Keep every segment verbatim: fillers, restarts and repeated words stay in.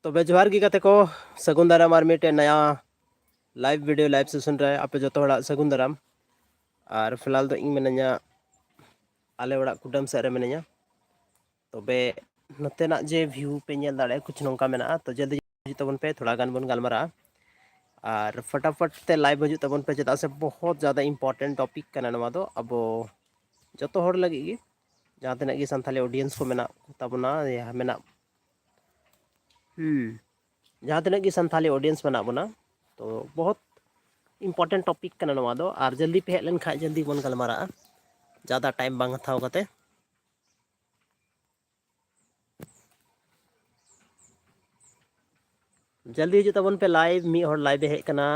ᱛᱚᱵᱮ ᱡᱚᱦᱟᱨ ᱜᱮ ᱜᱟᱛᱮ ᱠᱚ, ᱥᱟᱹᱜᱩᱱ ᱫᱟᱨᱟᱢ ᱟᱨ ᱢᱤᱫᱴᱮᱱ ᱱᱟᱭᱟ live video live session ᱨᱮ ᱟᱯᱮ ᱡᱚᱛᱚ ᱦᱚᱲᱟᱜ ᱥᱟᱹᱜᱩᱱ ᱫᱟᱨᱟᱢ᱾ ᱟᱨ ᱯᱷᱤᱞᱦᱟᱞ ᱫᱚ ᱤᱧ ᱢᱤᱱᱟᱹᱧᱟ ᱟᱞᱮ ᱚᱲᱟᱜ ᱠᱩᱰᱟᱹᱢ ᱥᱮᱫ ᱨᱮ ᱢᱤᱱᱟᱹᱧᱟ᱾ ᱛᱚᱵᱮ ᱱᱚᱛᱮᱱᱟᱜ ᱡᱮ view ᱯᱮ ᱧᱮᱞ ᱫᱟᱲᱮᱭᱟᱜᱼᱟ, ᱠᱩᱪ ᱱᱚᱝᱠᱟ ᱢᱮᱱᱟᱜᱼᱟ᱾ ᱛᱚ ᱡᱚᱞᱫᱤ ᱦᱤᱡᱩᱜ ᱛᱟᱵᱚᱱ ᱯᱮ, ᱛᱷᱚᱲᱟ ᱜᱟᱱ ᱵᱚᱱ ᱜᱟᱞᱢᱟᱨᱟᱜᱼᱟ᱾ ᱟᱨ ᱯᱷᱟᱴᱟᱯᱷᱟᱴ ᱛᱮ live ᱦᱤᱡᱩᱜ ᱛᱟᱵᱚᱱ ᱯᱮ, ᱪᱮᱫᱟᱜ ᱥᱮ ᱵᱚᱦᱚᱛ ᱡᱟᱫᱟ important topic ᱠᱟᱱᱟ ᱱᱚᱣᱟ ᱫᱚ᱾ ᱟᱵᱚ ᱡᱚᱛᱚ ᱦᱚᱲ ᱞᱟᱹᱜᱤᱫ ᱜᱮ, ᱡᱟᱦᱟᱸ ᱛᱤᱱᱟᱹᱜ ᱜᱮ ᱥᱟᱱᱛᱟᱞᱤ audience ᱠᱚ ᱢᱮᱱᱟᱜ ᱛᱟᱵᱚᱱᱟ, ᱭᱟ ᱢᱮᱱᱟᱜ ᱦᱩᱸ, ᱡᱟᱦᱟᱸ ᱛᱤᱱᱟᱹᱜ ᱜᱮ ᱥᱟᱱᱛᱟᱞᱤ audience ᱢᱮᱱᱟᱜ ᱵᱚᱱᱟ, ᱛᱚ ᱵᱚᱦᱚᱛ important topic ᱠᱟᱱᱟ ᱱᱚᱣᱟ ᱫᱚ᱾ ᱟᱨ ᱡᱚᱞᱫᱤ ᱯᱮ ᱦᱮᱡ ᱞᱮᱱᱠᱷᱟᱱ ᱡᱚᱞᱫᱤ ᱵᱚᱱ ᱜᱟᱞᱢᱟᱨᱟᱜᱼᱟ, ᱡᱟᱫᱟ time ᱵᱟᱝ ᱦᱟᱛᱟᱣ ᱠᱟᱛᱮ᱾ ᱡᱚᱞᱫᱤ ᱦᱤᱡᱩᱜ ᱛᱟᱵᱚᱱ ᱯᱮ live, ᱢᱤᱫ ᱦᱚᱲ live ᱮ ᱦᱮᱡ ᱠᱟᱱᱟ᱾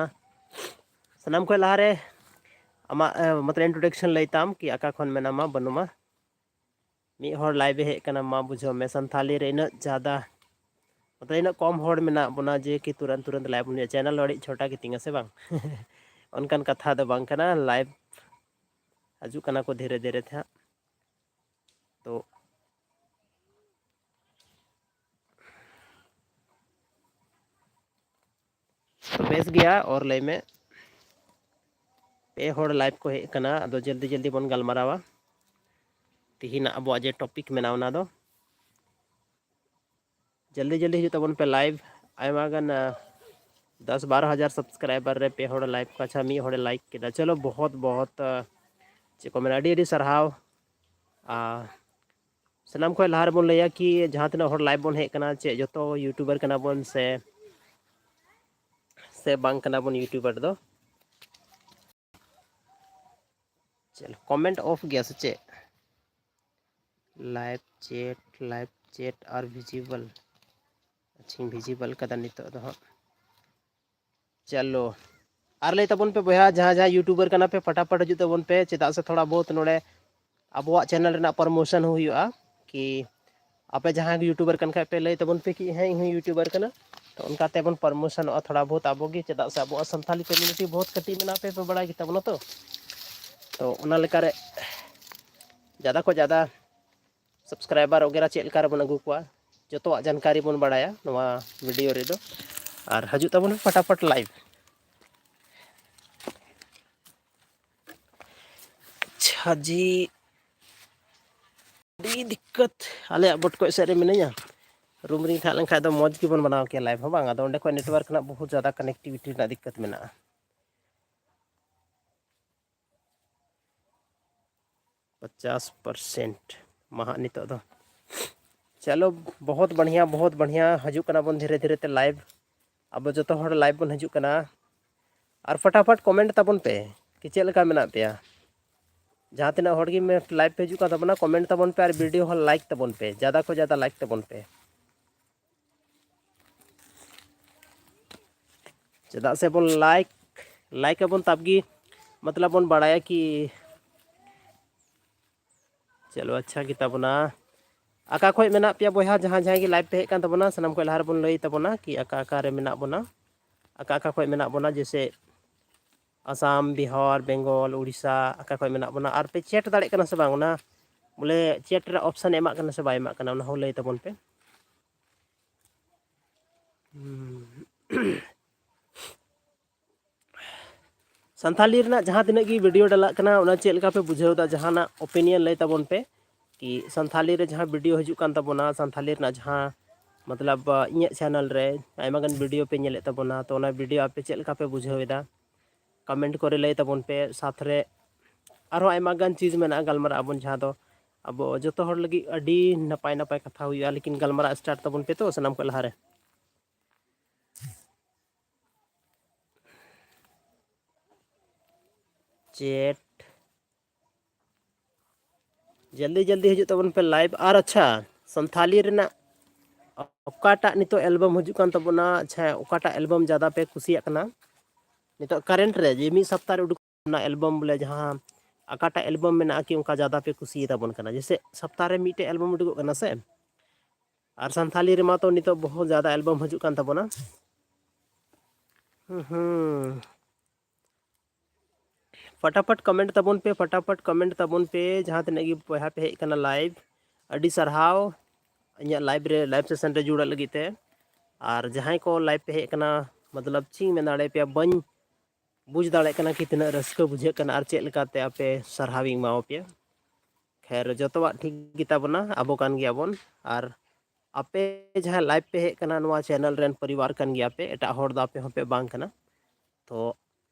ᱥᱟᱱᱟᱢ ᱠᱷᱚᱱ ᱞᱟᱦᱟᱨᱮ ᱟᱢᱟᱜ, ᱮ, ᱢᱚᱛᱞᱚᱵ introduction ᱞᱟᱹᱭ ᱛᱟᱢ ᱠᱤ ᱚᱠᱟ ᱠᱷᱚᱱ ᱢᱮᱱᱟᱢᱟ, ᱵᱟᱹᱱᱩᱢᱟ᱾ ᱢᱤᱫ ᱦᱚᱲ live ᱮ ᱦᱮᱡ ᱠᱟᱱᱟ, ᱢᱟ ᱵᱩᱡᱷᱟᱹᱣ ᱢᱮ, ᱥᱟᱱᱛᱷᱟᱞᱤ ᱨᱮ ᱤᱱᱟᱹᱜ ᱡᱟᱫᱟ, ᱢᱚᱛᱞᱚᱵ ᱤᱱᱟᱹᱜ ᱠᱚᱢ ᱦᱚᱲ ᱢᱮᱱᱟᱜ ᱵᱚᱱᱟ ᱡᱮ ᱠᱤ ᱛᱩᱨᱟᱱᱛ ᱛᱩᱨᱟᱱᱛ live ᱵᱚᱱ ᱦᱩᱭᱩᱜᱼᱟ᱾ Channel ᱟᱹᱰᱤ ᱪᱷᱳᱴᱟ ᱜᱮᱛᱤᱧᱟ ᱥᱮ ᱵᱟᱝ? ᱚᱱᱠᱟᱱ ᱠᱟᱛᱷᱟ ᱫᱚ ᱵᱟᱝ ᱠᱟᱱᱟ, live ᱦᱤᱡᱩᱜ ᱠᱟᱱᱟ ᱠᱚ ᱫᱷᱤᱨᱮ ᱫᱷᱤᱨᱮ ᱛᱮ ᱦᱟᱸᱜ᱾ ᱛᱚ ᱛᱚ ᱵᱮᱥ ᱜᱮᱭᱟ, ᱚᱨ ᱞᱟᱹᱭ ᱢᱮ᱾ ᱯᱮ ᱦᱚᱲ live ᱠᱚ ᱦᱮᱡ ᱟᱠᱟᱱᱟ, ᱟᱫᱚ ᱡᱚᱞᱫᱤ ᱡᱚᱞᱫᱤ ᱵᱚᱱ ᱜᱟᱞᱢᱟᱨᱟᱣᱟ᱾ ᱛᱤᱦᱤᱧᱟᱜ ᱟᱵᱚᱣᱟᱜ ᱡᱮ topic ᱢᱮᱱᱟᱜᱼᱟ, ᱚᱱᱟ ᱫᱚ ᱡᱚᱞᱫᱤ ᱡᱚᱞᱫᱤ ᱦᱤᱡᱩᱜ ᱛᱟᱵᱚᱱ ᱯᱮ live᱾ ᱟᱭᱢᱟ ᱜᱟᱱ, ᱟ, ᱫᱚᱥ ᱵᱟᱨᱚ ᱦᱟᱡᱟᱨ subscriber ᱨᱮ ᱯᱮ ᱦᱚᱲ live ᱠᱚ, ᱟᱪᱪᱷᱟ, ᱢᱤᱫ ᱦᱚᱲᱮ like ᱠᱮᱫᱟ᱾ ᱪᱚᱞᱚ, ᱵᱚᱦᱚᱛ ᱵᱚᱦᱚᱛ, ᱟ, ᱪᱮᱫ ᱠᱚ ᱢᱮᱱᱟ, ᱟᱹᱰᱤ ᱟᱹᱰᱤ ᱥᱟᱨᱦᱟᱣ᱾ ᱟ, ᱥᱟᱱᱟᱢ ᱠᱷᱚᱱ ᱞᱟᱦᱟ ᱨᱮᱵᱚᱱ ᱞᱟᱹᱭᱟ ᱠᱤ ᱡᱟᱦᱟᱸ ᱛᱤᱱᱟᱹᱜ ᱦᱚᱲ live ᱵᱚᱱ ᱦᱮᱡ ᱟᱠᱟᱱᱟ, ᱪᱮᱫ ᱡᱚᱛᱚ YouTuber ᱠᱟᱱᱟ ᱵᱚᱱ ᱥᱮ, ᱥᱮ ᱵᱟᱝ ᱠᱟᱱᱟ ᱵᱚᱱ YouTuber ᱫᱚ? ᱪᱮᱫ comment off ᱜᱮᱭᱟ ᱥᱮ ᱪᱮᱫ? Live chat, live chat are visible᱾ ᱟᱪᱪᱷᱟᱧ visible ᱠᱟᱫᱟ ᱱᱤᱛᱚᱜ ᱫᱚ ᱦᱟᱸᱜ᱾ ᱪᱚᱞᱚ, ᱟᱨ ᱞᱟᱹᱭ ᱛᱟᱵᱚᱱ ᱯᱮ ᱵᱚᱭᱦᱟ, ᱡᱟᱦᱟᱸ ᱡᱟᱦᱟᱸ YouTuber ᱠᱟᱱᱟ ᱯᱮ, ᱯᱷᱟᱴᱟᱯᱷᱟᱴ ᱦᱤᱡᱩᱜ ᱛᱟᱵᱚᱱ ᱯᱮ, ᱪᱮᱫᱟᱜ ᱥᱮ ᱛᱷᱚᱲᱟ ᱵᱚᱦᱩᱛ ᱱᱚᱰᱮ ᱟᱵᱚᱣᱟᱜ channel ᱨᱮᱱᱟᱜ promotion ᱦᱚᱸ ᱦᱩᱭᱩᱜᱼᱟ᱾ ᱠᱤ ᱟᱯᱮ ᱡᱟᱦᱟᱸᱭ ᱜᱮ YouTuber ᱠᱟᱱ ᱠᱷᱟᱡ ᱯᱮ, ᱞᱟᱹᱭ ᱛᱟᱵᱚᱱ ᱯᱮ ᱠᱤ ᱦᱮᱸ, ᱤᱧ ᱦᱚᱸ YouTuber ᱠᱟᱱᱟ᱾ ᱛᱚ ᱚᱱᱠᱟ ᱛᱮᱵᱚᱱ promotionᱚᱜᱼᱟ ᱛᱷᱚᱲᱟ ᱵᱚᱦᱩᱛ ᱟᱵᱚ ᱜᱮ, ᱪᱮᱫᱟᱜ ᱥᱮ ᱟᱵᱚᱣᱟᱜ ᱥᱟᱱᱛᱟᱞᱤ community ᱵᱚᱦᱩᱛ ᱠᱟᱹᱴᱤᱡ ᱢᱮᱱᱟᱜᱼᱟ, ᱯᱮ ᱯᱮ ᱵᱟᱲᱟᱭ ᱜᱮᱛᱟ ᱵᱚᱱᱟ ᱛᱚ᱾ ᱛᱚ ᱚᱱᱟ ᱞᱮᱠᱟᱨᱮ ᱡᱟᱫᱟ ᱠᱷᱚᱱ ᱡᱟᱫᱟ subscriber ᱣᱟᱜᱮᱨᱟ ᱪᱮᱫ ᱞᱮᱠᱟ ᱨᱮᱵᱚᱱ ᱟᱹᱜᱩ ᱠᱚᱣᱟ, ᱡᱚᱛᱚᱣᱟᱜ ᱡᱟᱱᱠᱟᱨᱤ ᱵᱚᱱ ᱵᱟᱲᱟᱭᱟ ᱱᱚᱣᱟ ᱵᱷᱤᱰᱤᱭᱳ ᱨᱮᱫᱚ᱾ ᱟᱨ ᱦᱤᱡᱩᱜ ᱛᱟᱵᱚᱱ ᱯᱷᱟᱴᱟᱯᱷᱟᱴ ᱞᱟᱭᱤᱵᱷ᱾ ᱟᱪᱪᱷᱟ ᱡᱤ, ᱟᱹᱰᱤ ᱫᱤᱠᱠᱟᱛ ᱟᱞᱮᱭᱟᱜ ᱵᱚᱴᱠᱚᱡ ᱥᱮᱫ ᱨᱮ ᱢᱤᱱᱟᱹᱧᱟ᱾ ᱨᱩᱢ ᱨᱤᱧ ᱛᱟᱦᱮᱸ ᱞᱮᱱᱠᱷᱟᱱ ᱫᱚ ᱢᱚᱡᱽ ᱜᱮᱵᱚᱱ ᱵᱮᱱᱟᱣ ᱠᱮᱭᱟ ᱞᱟᱭᱤᱵᱷ ᱦᱚᱸ ᱵᱟᱝ, ᱟᱫᱚ ᱚᱸᱰᱮ ᱠᱷᱚᱱ ᱱᱮᱴᱣᱟᱨᱠ ᱨᱮᱱᱟᱜ ᱵᱚᱦᱩᱛ ᱡᱟᱫᱟ ᱠᱟᱱᱮᱠᱴᱤᱵᱷᱤᱴᱤ ᱨᱮᱱᱟᱜ ᱫᱤᱠᱠᱟᱛ ᱢᱮᱱᱟᱜᱼᱟ᱾ ᱯᱚᱪᱟᱥ ᱯᱟᱨᱥᱮᱱᱴ ᱢᱟ ᱦᱟᱸᱜ ᱱᱤᱛᱚᱜ ᱫᱚ᱾ ᱪᱚᱞᱚ, ᱵᱚᱦᱩᱛ ᱵᱟᱲᱦᱤᱭᱟ, ᱵᱚᱦᱩᱛ ᱵᱟᱲᱦᱤᱭᱟ᱾ ᱦᱤᱡᱩᱜ ᱠᱟᱱᱟ ᱵᱚᱱ ᱫᱷᱤᱨᱮ ᱫᱷᱤᱨᱮ ᱛᱮ ᱞᱟᱭᱤᱵᱷ᱾ ᱟᱵᱚ ᱡᱚᱛᱚ ᱦᱚᱲ ᱞᱟᱭᱤᱵᱷ ᱵᱚᱱ ᱦᱤᱡᱩᱜ ᱠᱟᱱᱟ᱾ ᱟᱨ ᱯᱷᱟᱴᱟᱯᱷᱟᱴ ᱠᱚᱢᱮᱱᱴ ᱛᱟᱵᱚᱱ ᱯᱮ ᱠᱤ ᱪᱮᱫ ᱞᱮᱠᱟ ᱢᱮᱱᱟᱜ ᱯᱮᱭᱟ᱾ ᱡᱟᱦᱟᱸ ᱛᱤᱱᱟᱹᱜ ᱦᱚᱲ ᱜᱮ ᱞᱟᱭᱤᱵᱷ ᱯᱮ ᱦᱤᱡᱩᱜ ᱠᱟᱱ ᱛᱟᱵᱚᱱᱟ, ᱠᱚᱢᱮᱱᱴ ᱛᱟᱵᱚᱱ ᱯᱮ ᱟᱨ ᱵᱷᱤᱰᱤᱭᱳ ᱦᱚᱸ ᱞᱟᱭᱤᱠ ᱛᱟᱵᱚᱱ ᱯᱮ, ᱡᱟᱫᱟ ᱠᱷᱚᱱ ᱡᱟᱫᱟ ᱞᱟᱭᱤᱠ ᱛᱟᱵᱚᱱ ᱯᱮ᱾ ᱪᱮᱫᱟᱜ ᱥᱮ ᱵᱚᱱ ᱞᱟᱭᱤᱠ, ᱞᱟᱭᱤᱠ ᱟᱵᱚᱱ ᱛᱟᱵᱜᱮ, ᱢᱚᱛᱞᱚᱵ ᱵᱚᱱ ᱵᱟᱲᱟᱭᱟ ᱠᱤ᱾ ᱪᱚᱞᱚ, ᱟᱪᱪᱷᱟ ᱜᱮ ᱛᱟᱵᱚᱱᱟ᱾ ᱟᱠᱟ ᱠᱷᱚᱡ ᱢᱮᱱᱟᱜ ᱯᱮᱭᱟ ᱵᱚᱭᱦᱟ, ᱡᱟᱦᱟᱸ ᱡᱟᱦᱟᱸᱭ ᱜᱮ ᱞᱟᱭᱤᱵᱷ ᱯᱮ ᱦᱮᱡ ᱠᱟᱱ ᱛᱟᱵᱚᱱᱟ, ᱥᱟᱱᱟᱢ ᱠᱷᱚᱡ ᱞᱟᱦᱟ ᱨᱮᱵᱚᱱ ᱞᱟᱹᱭ ᱛᱟᱵᱚᱱᱟ ᱠᱤ ᱟᱠᱟ ᱟᱠᱟ ᱨᱮ ᱢᱮᱱᱟᱜ ᱵᱚᱱᱟ, ᱟᱠᱟ ᱟᱠᱟ ᱠᱷᱚᱡ ᱢᱮᱱᱟᱜ ᱵᱚᱱᱟ, ᱡᱮᱭᱥᱮ ᱟᱥᱟᱢ, ᱵᱤᱦᱟᱨ, ᱵᱮᱝᱜᱚᱞ, ᱩᱲᱤᱥᱥᱟ, ᱟᱠᱟ ᱠᱷᱚᱡ ᱢᱮᱱᱟᱜ ᱵᱚᱱᱟ, ᱟᱨ ᱯᱮ ᱪᱮᱴ ᱫᱟᱲᱮᱭᱟᱜ ᱠᱟᱱᱟ ᱥᱮ ᱵᱟᱝ, ᱚᱱᱟ ᱵᱚᱞᱮ ᱪᱮᱴ ᱨᱮ ᱚᱯᱥᱮᱱ ᱮ ᱮᱢᱟᱜ ᱠᱟᱱᱟ ᱥᱮ ᱵᱟᱭ ᱮᱢᱟᱜ ᱠᱟᱱᱟ, ᱚᱱᱟ ᱦᱚᱸ ᱞᱟᱹᱭ ᱛᱟᱵᱚᱱ ᱯᱮ᱾ ᱦᱩᱸ᱾ ᱥᱟᱱᱛᱷᱟᱞᱤ ᱨᱮᱱᱟᱜ ᱡᱟᱦᱟᱸ ᱛᱤᱱᱟᱹᱜ ᱜᱮ ᱵᱷᱤᱰᱤᱭᱳ ᱰᱟᱞᱟᱜ ᱠᱟᱱᱟ, ᱚᱱᱟ ᱪᱮᱫ ᱞᱮᱠᱟ ᱯᱮ ᱵᱩᱡᱷᱟᱹᱣ ᱮᱫᱟ? ᱡᱟᱦᱟᱱᱟᱜ ᱳᱯᱤᱱᱤᱭᱚᱱ ᱞᱟᱹᱭ ᱛᱟᱵᱚᱱ ᱯᱮ ᱠᱤ ᱥᱟᱱᱛᱷᱟᱞᱤ ᱨᱮ ᱡᱟᱦᱟᱸ ᱵᱷᱤᱰᱤᱭᱳ ᱦᱤᱡᱩᱜ ᱠᱟᱱ ᱛᱟᱵᱚᱱᱟ, ᱥᱟᱱᱛᱷᱟᱞᱤ ᱨᱮᱱᱟᱜ ᱡᱟᱦᱟᱸ, ᱢᱚᱛᱞᱚᱵ, ᱤᱧᱟᱹᱜ ᱪᱮᱱᱮᱞ ᱨᱮ ᱟᱭᱢᱟ ᱜᱟᱱ ᱵᱷᱤᱰᱤᱭᱳ ᱯᱮ ᱧᱮᱞᱮᱫ ᱛᱟᱵᱚᱱᱟ, ᱛᱚ ᱚᱱᱟ ᱵᱷᱤᱰᱤᱭᱳ ᱟᱯᱮ ᱪᱮᱫ ᱞᱮᱠᱟ ᱯᱮ ᱵᱩᱡᱷᱟᱹᱣ ᱮᱫᱟ? ᱠᱚᱢᱮᱱᱴ ᱠᱚᱨᱮ ᱞᱟᱹᱭ ᱛᱟᱵᱚᱱ ᱯᱮ᱾ ᱥᱟᱛ ᱨᱮ ᱟᱨᱦᱚᱸ ᱟᱭᱢᱟ ᱜᱟᱱ ᱪᱤᱡᱽ ᱢᱮᱱᱟᱜᱼᱟ ᱜᱟᱞᱢᱟᱨᱟᱜ ᱟᱵᱚᱱ, ᱡᱟᱦᱟᱸ ᱫᱚ ᱟᱵᱚ ᱡᱚᱛᱚ ᱦᱚᱲ ᱞᱟᱹᱜᱤᱫ ᱟᱹᱰᱤ ᱱᱟᱯᱟᱭ ᱱᱟᱯᱟᱭ ᱠᱟᱛᱷᱟ ᱦᱩᱭᱩᱜᱼᱟ, ᱞᱮᱠᱤᱱ ᱜᱟᱞᱢᱟᱨᱟᱜ ᱥᱴᱟᱨᱴ ᱛᱟᱵᱚᱱ ᱯᱮ ᱛᱚ ᱥᱟᱱᱟᱢ ᱠᱷᱚᱱ ᱞᱟᱦᱟᱨᱮ᱾ ᱪᱮᱴ ᱡᱚᱞᱫᱤ ᱡᱚᱞᱫᱤ ᱦᱤᱡᱩᱜ ᱛᱟᱵᱚᱱ ᱯᱮ ᱞᱟᱭᱤᱵᱷ᱾ ᱟᱨ ᱟᱪᱪᱷᱟ, ᱥᱟᱱᱛᱷᱟᱞᱤ ᱨᱮᱱᱟᱜ ᱚᱠᱟᱴᱟᱜ ᱱᱤᱛᱚᱜ ᱮᱞᱵᱟᱢ ᱦᱤᱡᱩᱜ ᱠᱟᱱ ᱛᱟᱵᱚᱱᱟ, ᱟᱪᱪᱷᱟ, ᱚᱠᱟᱴᱟᱜ ᱮᱞᱵᱟᱢ ᱡᱟᱫᱟ ᱯᱮ ᱠᱩᱥᱤᱭᱟᱜ ᱠᱟᱱᱟ ᱱᱤᱛᱚᱜ ᱠᱟᱨᱮᱱᱴ ᱨᱮ, ᱡᱮ ᱢᱤᱫ ᱥᱚᱯᱛᱟ ᱨᱮ ᱩᱰᱩᱠ ᱚᱱᱟ ᱮᱞᱵᱟᱢ ᱵᱚᱞᱮ ᱡᱟᱦᱟᱸ ᱚᱠᱟᱴᱟᱜ ᱮᱞᱵᱟᱢ ᱢᱮᱱᱟᱜᱼᱟ ᱠᱤ ᱚᱱᱠᱟ ᱡᱟᱫᱟ ᱯᱮ ᱠᱩᱥᱤᱭᱟᱛᱟ ᱵᱚᱱ ᱠᱟᱱᱟ? ᱡᱮᱭᱥᱮ ᱥᱚᱯᱛᱟ ᱨᱮ ᱢᱤᱫᱴᱮᱡ ᱮᱞᱵᱟᱢ ᱩᱰᱩᱠᱚᱜ ᱠᱟᱱᱟ ᱥᱮ, ᱟᱨ ᱥᱟᱱᱛᱷᱟᱞᱤ ᱨᱮᱢᱟ ᱛᱚ ᱱᱤᱛᱚᱜ ᱵᱚᱦᱩᱛ ᱡᱟᱫᱟ ᱮᱞᱵᱟᱢ ᱦᱤᱡᱩᱜ ᱠᱟᱱ ᱛᱟᱵᱚᱱᱟ᱾ ᱦᱩᱸ, ᱦᱩᱸ᱾ ᱯᱷᱟᱴᱟᱯᱷᱟᱴ ᱠᱚᱢᱮᱱᱴ ᱛᱟᱵᱚᱱ ᱯᱮ, ᱯᱷᱟᱴᱟᱯᱷᱟᱴ ᱠᱚᱢᱮᱱᱴ ᱛᱟᱵᱚᱱ ᱯᱮ, ᱡᱟᱦᱟᱸ ᱛᱤᱱᱟᱹᱜ ᱜᱮ ᱵᱚᱭᱦᱟ ᱯᱮ ᱦᱮᱡ ᱠᱟᱱᱟ ᱞᱟᱭᱤᱵᱷ, ᱟᱹᱰᱤ ᱥᱟᱨᱦᱟᱣ᱾ ᱤᱧᱟᱹᱜ live ᱨᱮ, live session ᱨᱮ ᱡᱩᱲᱟᱹᱜ ᱞᱟᱹᱜᱤᱫ ᱛᱮ᱾ ᱟᱨ ᱡᱟᱦᱟᱸᱭ ᱠᱚ live ᱯᱮ ᱦᱮᱡ ᱟᱠᱟᱱᱟ, ᱢᱚᱛᱞᱚᱵ ᱪᱮᱫ ᱤᱧ ᱢᱮᱱ ᱫᱟᱲᱮᱭᱟᱯᱮᱭᱟ, ᱵᱟᱹᱧ ᱵᱩᱡᱽ ᱫᱟᱲᱮᱭᱟᱜ ᱠᱟᱱᱟ ᱠᱤ ᱛᱤᱱᱟᱹᱜ ᱨᱟᱹᱥᱠᱟᱹ ᱵᱩᱡᱷᱟᱹᱜ ᱠᱟᱱᱟ ᱟᱨ ᱪᱮᱫ ᱞᱮᱠᱟᱛᱮ ᱟᱯᱮ ᱥᱟᱨᱦᱟᱣᱤᱧ ᱮᱢᱟᱣᱟᱯᱮᱭᱟ᱾ ᱠᱷᱮᱨ, ᱡᱚᱛᱚᱣᱟᱜ ᱴᱷᱤᱠ ᱜᱮᱛᱟ ᱵᱚᱱᱟ, ᱟᱵᱚ ᱠᱟᱱ ᱜᱮᱭᱟᱵᱚᱱ᱾ ᱟᱨ ᱟᱯᱮ ᱡᱟᱦᱟᱸ live ᱯᱮ ᱦᱮᱡ ᱟᱠᱟᱱᱟ, ᱱᱚᱣᱟ channel ᱨᱮᱱ ᱯᱚᱨᱤᱵᱟᱨ ᱠᱟᱱ ᱜᱮᱭᱟᱯᱮ, ᱮᱴᱟᱜ ᱦᱚᱲ ᱫᱚ ᱟᱯᱮ ᱦᱚᱸᱯᱮ ᱵᱟᱝ ᱠᱟᱱᱟ᱾ ᱛᱚ